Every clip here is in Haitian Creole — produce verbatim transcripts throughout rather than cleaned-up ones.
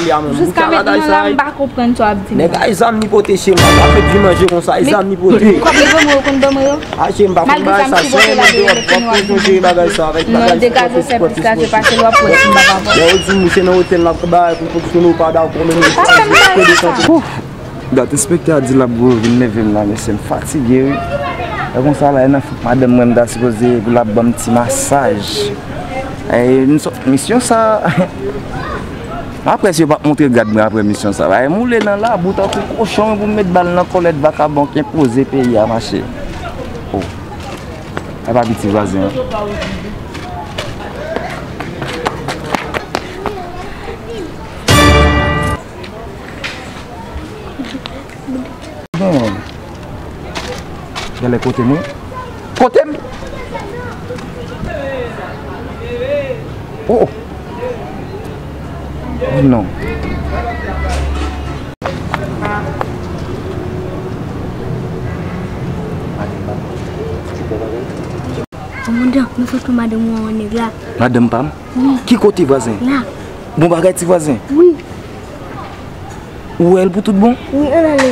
Jiska mentnan la, m pa konprann sa w ap di m. Nèg a, e zam li pote, cheri, m pa ka fè di manje konsa, e zam li pote. Kòb li ban mwen yo, konn ban mwen yo. A, cheri, m pa konn bagay sa, cheri, m ap konn cheri bagay sa, avèk bagay sa, degaje w fè plis la, se pase lwa pwès m pa pa bon. Lè yo di m, se nan otèl n ap bay, pou fonksyone, ou pa dakò, men nou pa fè m bagay sa. Dat enspektè a di l ap vin leve m la, mesye, m fatige, wi. E konsa la, e nan fout madanm mwen, m ta sipoze pou l ap ban m ti masaj. E, misyon sa, apre si yo p ap montre gad mwen apre misyon sa. Ba, e m woule nan labou tankou kochon pou m met bal nan kòlèt vakabon k enpoze peyi a mache. Oh. E pa piti vwazen an. Bon. Genlè kote m wi. Kote m? Oh. Oh non. Kòmandan, nou sot pou madanm ou an nèg la. Madanm pa m? Wi. Ki kote vwazen? La. Bon bagay ti vwazen. Wi. Ou wè l pou tout bon? Wi, ann ale.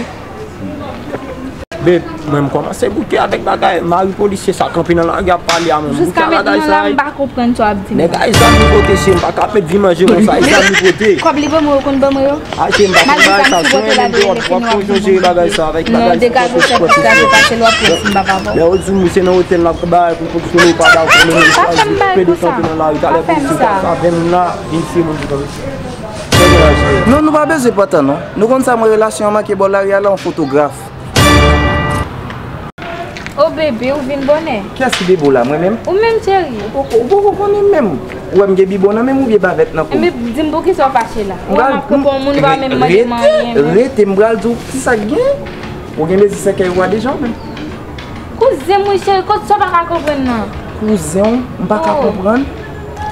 Babe, mwen m kòmanse bouke avèk bagay mari polisye sa kanpe nan lari ap pale a mwen. Jiska mentnan la, m pa konprann sa w ap di m. Nèg a, e zam li pote, cheri, m pa ka ap met vi manje konsa, e zam li pote. Kòb li ban mwen yo, konn ban mwen yo. A, cheri, m pa konn bagay sa, swen menm de w ap, w ap konn jere bagay sa avèk bagay sa. Non, degaje w fè plis la, se pase lwa pwès m pa pa bon. Lè yo di m se nan otèl n ap bay, pou fonksyone, ou pa dakò, men nou chwazi pede kanpe nan lari, talè polisye sa, sa vin la, vin siye moun ki kanpe. Non, nou pa bezwen pantan non. Nou konn sa mwen relasyon an manke bò lari a la, yon fotograf. O bebe, ou vin bonè. Kiyès ki bebe w la, mwen menm? Ou menm, cheri. Ou poko, ou poko konnen menm. Ou wè m gen bibon nan men m oubyen bavèt nan kou m? Enben, di m poukisa w fache la? Ou wè m ap pran pou yon moun, ou pa menm mande m anyen menm. Rete, m pral di w kisa k gen. Ou gen mezi sèkèy ou a deja ou menm? Kouzen m wi cheri, kot sa w pa ka konprann nan? Kouzen w, m pa ka konprann?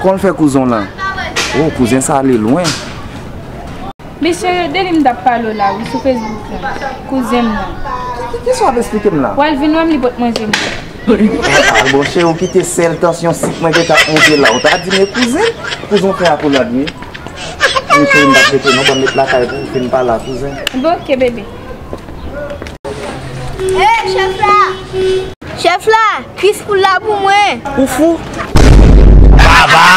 Kòman l fè kouzen w lan? Oh, kouzen sa ale lwen. Mesye yo, de li m t ap pale w la wi, sou Facebook lan. Kouzen m nan. Ki, ki, kisa w ap esplike m la? W al vin wè m, li pot manje m. Ah, bon, cheri, ou kite sèl tansyon sik mwen gentan ap monte la. Ou ta di m e kouzen? Kouzen w fè akolad wi. Wi, cheri, m t ap rete non, ban m met lakay pou ou fin pale a kouzen. Bon, oke, bebe. Hey, chèf la! Chèf la, kwis poul la pou mwen. Ou fou? Baba!